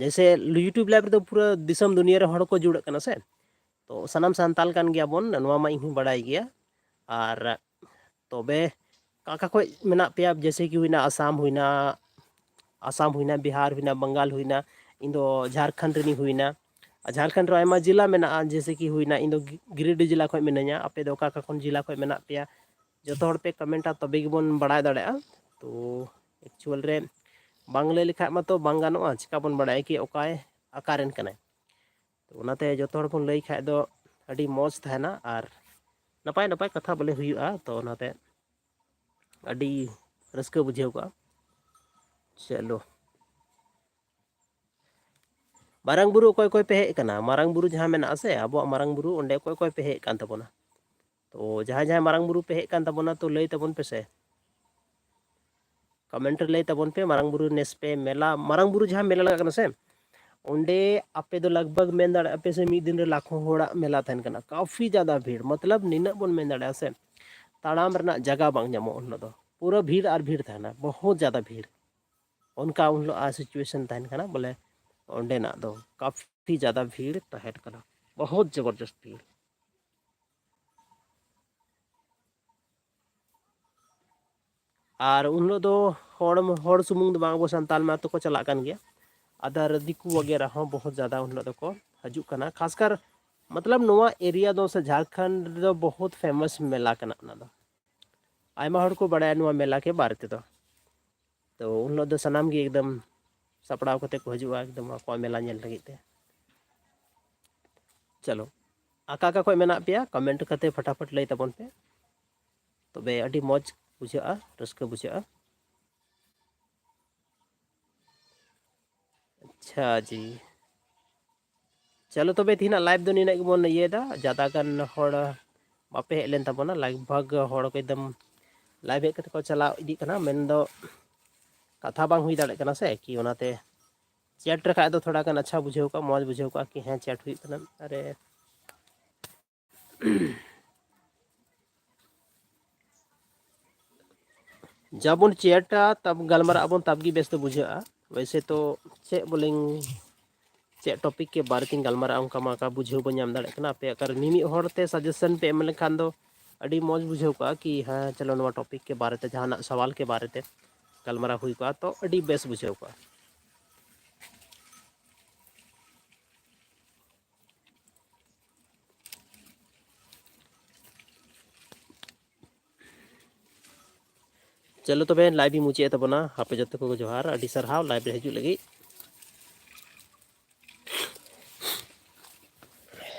ᱡᱮᱭᱥᱮ YouTube ᱞᱟᱭᱤᱵᱷ ᱨᱮᱫᱚ ᱯᱩᱨᱟᱹ ᱫᱤᱥᱚᱢ ᱫᱩᱱᱤᱭᱟᱹ ᱨᱮ ᱦᱚᱲ ᱠᱚ ᱡᱩᱲᱟᱹᱜ ᱠᱟᱱᱟ ᱥᱮ, ᱛᱚ ᱥᱟᱱᱟᱢ ᱥᱟᱱᱛᱟᱞ ᱠᱟᱱ ᱜᱮᱭᱟ ᱵᱚᱱ, ᱱᱚᱣᱟ ᱢᱟ ᱤᱧ ᱦᱚᱸ ᱵᱟᱲᱟᱭ ᱜᱮᱭᱟ᱾ ᱟᱨ ᱛᱚᱵᱮ ᱚᱠᱟ ᱠᱷᱚᱡ ᱢᱮᱱᱟᱜ ᱯᱮᱭᱟ? ᱡᱮᱭᱥᱮ ᱠᱤ ᱦᱩᱭᱱᱟ ᱟᱥᱟᱢ, ᱦᱩᱭᱱᱟ ᱟᱥᱟᱢ, ᱦᱩᱭᱱᱟ ᱵᱤᱦᱟᱨ, ᱦᱩᱭᱱᱟ ᱵᱟᱝᱜᱟᱞ, ᱦᱩᱭᱱᱟ ᱤᱧ ᱫᱚ ᱡᱷᱟᱲᱠᱷᱚᱸᱰ ᱨᱤᱱᱤᱧ ᱦᱩᱭᱱᱟ᱾ ᱟᱨ ᱡᱷᱟᱲᱠᱷᱚᱸᱰ ᱨᱮ ᱟᱭᱢᱟ ᱡᱮᱞᱟ ᱢᱮᱱᱟᱜᱼᱟ, ᱡᱮᱭᱥᱮ ᱠᱤ ᱦᱩᱭᱱᱟ ᱤᱧ ᱫᱚ ᱜᱤ-, ᱜᱤᱨᱤᱰᱤ ᱡᱮᱞᱟ ᱠᱷᱚᱡ ᱢᱤᱱᱟᱹᱧᱟ᱾ ᱟᱯᱮ ᱫᱚ ᱚᱠᱟ ᱚᱠᱟ ᱠᱷᱚᱱ ᱡᱮᱞᱟ ᱠᱷᱚᱡ ᱢᱮᱱᱟᱜ ᱯᱮᱭᱟ? ᱡᱚᱛᱚ ᱦᱚᱲ ᱯᱮ ᱠᱚᱢᱮᱱᱴᱟ, ᱛᱚᱵᱮ ᱜᱮᱵᱚᱱ ᱵᱟᱲᱟᱭ ᱫᱟᱲᱮᱭᱟᱜᱼᱟ᱾ ᱛᱚ ᱮᱠᱪᱩᱣᱟᱞ ᱨᱮ ᱵᱟᱝ ᱞᱟᱹᱭ ᱞᱮᱠᱷᱟᱡ ᱢᱟᱛᱚ ᱵᱟᱝ ᱜᱟᱱᱚᱜᱼᱟ, ᱪᱤᱠᱟ ᱵᱚᱱ ᱵᱟᱲᱟᱭᱟ ᱠᱤ ᱚᱠᱟᱭ ᱚᱠᱟᱨᱮᱱ ᱠᱟᱱᱟᱭ? ᱛᱚ ᱚᱱᱟᱛᱮ ᱡᱚᱛᱚ ᱦᱚᱲ ᱵᱚᱱ ᱞᱟᱹᱭ ᱠᱷᱟᱡ ᱫᱚ ᱟᱹᱰᱤ ᱢᱚᱡᱽ ᱛᱟᱦᱮᱱᱟ ᱟᱨ ᱱᱟᱯᱟᱭ ᱱᱟᱯᱟᱭ ᱠᱟᱛᱷᱟ ᱵᱚᱞᱮ ᱦᱩᱭᱩᱜᱼᱟ᱾ ᱛᱚ ᱚᱱᱟᱛᱮ ᱟᱹᱰᱤ ᱨᱟᱹᱥᱠᱟᱹ ᱵᱩᱡᱷᱟᱹᱣ ᱠᱚᱜᱼᱟ᱾ ᱪᱚᱞᱚ, ᱢᱟᱨᱟᱝ ᱵᱩᱨᱩ ᱚᱠᱚᱭ ᱚᱠᱚᱭ ᱯᱮ ᱦᱮᱡ ᱟᱠᱟᱱᱟ? ᱢᱟᱨᱟᱝ ᱵᱩᱨᱩ ᱡᱟᱦᱟᱸ ᱢᱮᱱᱟᱜᱼᱟ ᱥᱮ, ᱟᱵᱚᱣᱟᱜ ᱢᱟᱨᱟᱝ ᱵᱩᱨᱩ, ᱚᱸᱰᱮ ᱚᱠᱚᱭ ᱚᱠᱚᱭ ᱯᱮ ᱦᱮᱡ ᱟᱠᱟᱱ ᱛᱟᱵᱚᱱᱟ? ᱛᱚ ᱡᱟᱦᱟᱸᱭ ᱡᱟᱦᱟᱸᱭ ᱢᱟᱨᱟᱝ ᱵᱩᱨᱩ ᱯᱮ ᱦᱮᱡ ᱟᱠᱟᱱ ᱛᱟᱵᱚᱱᱟ, ᱛᱚ ᱞᱟᱹᱭ ᱛᱟᱵᱚᱱ ᱯᱮᱥᱮ, ᱠᱚᱢᱮᱱᱴ ᱨᱮ ᱞᱟᱹᱭ ᱛᱟᱵᱚᱱ ᱯᱮ᱾ ᱢᱟᱨᱟᱝ ᱵᱩᱨᱩ ᱱᱮᱥ ᱯᱮ ᱢᱮᱞᱟ, ᱢᱟᱨᱟᱝ ᱵᱩᱨᱩ ᱡᱟᱦᱟᱸ ᱢᱮᱞᱟ ᱞᱟᱜᱟᱜ ᱠᱟᱱᱟ ᱥᱮ, ᱚᱸᱰᱮ ᱟᱯᱮ ᱫᱚ ᱞᱟᱜᱽ ᱵᱷᱟᱜᱽ ᱢᱮᱱ ᱫᱟᱲᱮᱭᱟᱜᱼᱟ ᱯᱮ ᱥᱮ ᱢᱤᱫ ᱫᱤᱱ ᱨᱮ ᱞᱟᱠᱷᱚ ᱦᱚᱲᱟᱜ ᱢᱮᱞᱟ ᱛᱟᱦᱮᱱ ᱠᱟᱱᱟ, ᱠᱟᱯᱷᱤ ᱡᱟᱫᱟ ᱵᱷᱤᱲ, ᱢᱚᱛᱞᱚᱵ ᱱᱤᱱᱟᱹᱜ ᱵᱚᱱ ᱢᱮᱱ ᱫᱟᱲᱮᱭᱟᱜᱼᱟ ᱥᱮ, ᱛᱟᱲᱟᱢ ᱨᱮᱱᱟᱜ ᱡᱟᱭᱜᱟ ᱵᱟᱝ ᱧᱟᱢᱚᱜᱼᱟ ᱩᱱ ᱦᱤᱞᱳᱜ ᱫᱚ, ᱯᱩᱨᱟᱹ ᱵᱷᱤᱲ ᱟᱨ ᱵᱷᱤᱲ ᱛᱟᱦᱮᱱᱟ, ᱵᱚᱦᱩᱛ ᱡᱟᱫᱟ ᱵᱷᱤᱲ᱾ ᱚᱱᱠᱟ ᱩᱱ ᱦᱤᱞᱳᱜ ᱟᱜ ᱥᱤᱪᱩᱭᱮᱥᱚᱱ ᱛᱟᱦᱮᱱ ᱠᱟᱱᱟ ᱵᱚᱞᱮ, ᱚᱸᱰᱮᱱᱟᱜ ᱫᱚ ᱠᱟᱯᱷᱤ ᱡᱟᱫᱟ ᱵᱷᱤᱲ ᱛᱟᱦᱮᱱ ᱠᱟᱱᱟ, ᱵᱚᱦᱩᱛ ᱡᱚᱵᱚᱨᱡᱚᱥᱛ ᱵᱷᱤᱲ᱾ ᱟᱨ ᱩᱱ ᱦᱤᱞᱳᱜ ᱫᱚ ᱦᱚᱲ, ᱦᱚᱲ ᱥᱩᱢᱩᱝ ᱫᱚ ᱵᱟᱝ, ᱟᱵᱚ ᱥᱟᱱᱛᱟᱲ ᱢᱟ ᱛᱚᱠᱚ ᱪᱟᱞᱟᱜ ᱠᱟᱱ ᱜᱮᱭᱟ, ᱟᱫᱟᱨ ᱫᱤᱠᱩ ᱵᱟᱜᱮᱨᱟ ᱦᱚᱸ ᱵᱚᱦᱩᱛ ᱡᱟᱫᱟ ᱩᱱ ᱦᱤᱞᱳᱜ ᱫᱚᱠᱚ ᱦᱤᱡᱩᱜ ᱠᱟᱱᱟ᱾ ᱠᱷᱟᱥᱠᱟᱨ ᱢᱚᱛᱞᱚᱵ ᱱᱚᱣᱟ ᱮᱨᱤᱭᱟ ᱫᱚ ᱥᱮ ᱡᱷᱟᱲᱠᱷᱚᱸᱰ ᱨᱮᱫᱚ ᱵᱚᱦᱩᱛ ᱯᱷᱮᱢᱟᱥ ᱢᱮᱞᱟ ᱠᱟᱱᱟ ᱚᱱᱟ ᱫᱚ᱾ ᱟᱭᱢᱟ ᱦᱚᱲ ᱠᱚ ᱵᱟᱲᱟᱭᱟ ᱱᱚᱣᱟ ᱢᱮᱞᱟ ᱠᱮ ᱵᱟᱨᱮ ᱛᱮᱫᱚ᱾ ᱛᱚ ᱩᱱ ᱦᱤᱞᱳᱜ ᱫᱚ ᱥᱟᱱᱟᱢ ᱜᱮ ᱮᱠᱫᱚᱢ ᱥᱟᱯᱲᱟᱣ ᱠᱟᱛᱮ ᱠᱚ ᱦᱤᱡᱩᱜᱼᱟ ᱮᱠᱫᱚᱢ ᱟᱠᱚᱣᱟᱜ ᱢᱮᱞᱟ ᱧᱮᱞ ᱞᱟᱹᱜᱤᱫ ᱛᱮ᱾ ᱪᱚᱞᱚ, ᱟᱠᱟ ᱟᱠᱟ ᱠᱷᱚᱡ ᱢᱮᱱᱟᱜ ᱯᱮᱭᱟ, ᱠᱚᱢᱮᱱᱴ ᱠᱟᱛᱮ ᱯᱷᱟᱴᱟᱯᱷᱟᱴ ᱞᱟᱹᱭ ᱛᱟᱵᱚᱱ ᱯᱮ, ᱛᱚᱵᱮ ᱟᱹᱰᱤ ᱢᱚᱡᱽ ᱵᱩᱡᱷᱟᱹᱜᱼᱟ, ᱨᱟᱹᱥᱠᱟᱹ ᱵᱩᱡᱷᱟᱹᱜᱼᱟ᱾ ᱟᱪᱪᱷᱟ ᱡᱤ, ᱪᱚᱞᱚ ᱛᱚᱵᱮ ᱛᱮᱦᱮᱧᱟᱜ ᱞᱟᱭᱤᱵᱷ ᱫᱚ ᱱᱤᱱᱟᱹᱜ ᱜᱮᱵᱚᱱ ᱤᱭᱟᱹᱭᱮᱫᱟ᱾ ᱡᱟᱫᱟ ᱜᱟᱱ ᱦᱚᱲ ᱵᱟᱯᱮ ᱦᱮᱡ ᱞᱮᱱ ᱛᱟᱵᱚᱱᱟ, ᱞᱟᱜᱽ ᱵᱷᱟᱜᱽ ᱦᱚᱲ ᱠᱚ ᱮᱠᱫᱚᱢ ᱞᱟᱭᱤᱵᱷ ᱦᱮᱡ ᱠᱟᱛᱮ ᱠᱚ ᱪᱟᱞᱟᱣ ᱤᱫᱤᱜ ᱠᱟᱱᱟ, ᱢᱮᱱᱫᱚ ᱠᱟᱛᱷᱟ ᱵᱟᱝ ᱦᱩᱭ ᱫᱟᱲᱮᱭᱟᱜ ᱠᱟᱱᱟ ᱥᱮ ᱠᱤ, ᱚᱱᱟᱛᱮ ᱪᱮᱴ ᱨᱮ ᱠᱷᱟᱡ ᱫᱚ ᱛᱷᱚᱲᱟ ᱜᱟᱱ ᱟᱪᱪᱷᱟ ᱵᱩᱡᱷᱟᱹᱣ ᱠᱚᱜᱼᱟ, ᱢᱚᱡᱽ ᱵᱩᱡᱷᱟᱹᱣ ᱠᱚᱜᱼᱟ ᱠᱤ ᱦᱮᱸ ᱪᱮᱴ ᱦᱩᱭᱩᱜ ᱠᱟᱱᱟ᱾ ᱟᱨᱮ ᱡᱟᱵᱚᱱ ᱪᱮᱴᱟ ᱛᱟᱵ ᱜᱟᱞᱢᱟᱨᱟᱜ ᱟᱵᱚᱱ ᱛᱟᱵ ᱜᱮ ᱵᱮᱥ ᱫᱚ ᱵᱩᱡᱷᱟᱹᱜᱼᱟ᱾ ᱣᱮᱥᱮ ᱛᱚ ᱪᱮᱫ ᱵᱚᱞᱮᱧ, ᱪᱮᱫ ᱴᱚᱯᱤᱠ ᱠᱮ ᱵᱟᱨᱮ ᱛᱤᱧ ᱜᱟᱞᱢᱟᱨᱟᱜᱼᱟ ᱚᱱᱠᱟ ᱢᱟ ᱚᱠᱟ ᱵᱩᱡᱷᱟᱹᱣ ᱵᱟᱹᱧ ᱧᱟᱢ ᱫᱟᱲᱮᱭᱟᱜ ᱠᱟᱱᱟ᱾ ᱟᱯᱮᱭᱟᱜ ᱠᱟᱨᱚᱱ ᱢᱤᱢᱤᱫ ᱦᱚᱲ ᱛᱮ ᱥᱟᱡᱮᱥᱚᱱ ᱯᱮ ᱮᱢ ᱞᱮᱠᱷᱟᱱ ᱫᱚ ᱟᱹᱰᱤ ᱢᱚᱡᱽ ᱵᱩᱡᱷᱟᱹᱣ ᱠᱚᱜᱼᱟ ᱠᱤ ᱦᱮᱸ ᱪᱚᱞᱚ ᱱᱚᱣᱟ ᱴᱚᱯᱤᱠ ᱠᱮ ᱵᱟᱨᱮ ᱛᱮ ᱡᱟᱦᱟᱱᱟᱜ ᱥᱟᱣᱟᱞ ᱠᱮ ᱵᱟᱨᱮ ᱛᱮ ᱜᱟᱞᱢᱟᱨᱟᱣ ᱦᱩᱭ ᱠᱚᱜᱼᱟ ᱛᱚ ᱟᱹᱰᱤ ᱵᱮᱥ ᱵᱩᱡᱷᱟᱹᱣ ᱠᱚᱜᱼᱟ᱾ ᱪᱚᱞᱚ ᱛᱚᱵᱮ live ᱤᱧ ᱢᱩᱪᱟᱹᱫ ᱮᱫ ᱛᱟᱵᱚᱱᱟ᱾ ᱟᱯᱮ ᱡᱚᱛᱚ ᱠᱚ ᱡᱚᱦᱟᱨ, ᱟᱹᱰᱤ ᱥᱟᱨᱦᱟᱣ live ᱨᱮ ᱦᱤᱡᱩᱜ ᱞᱟᱹᱜᱤᱫ᱾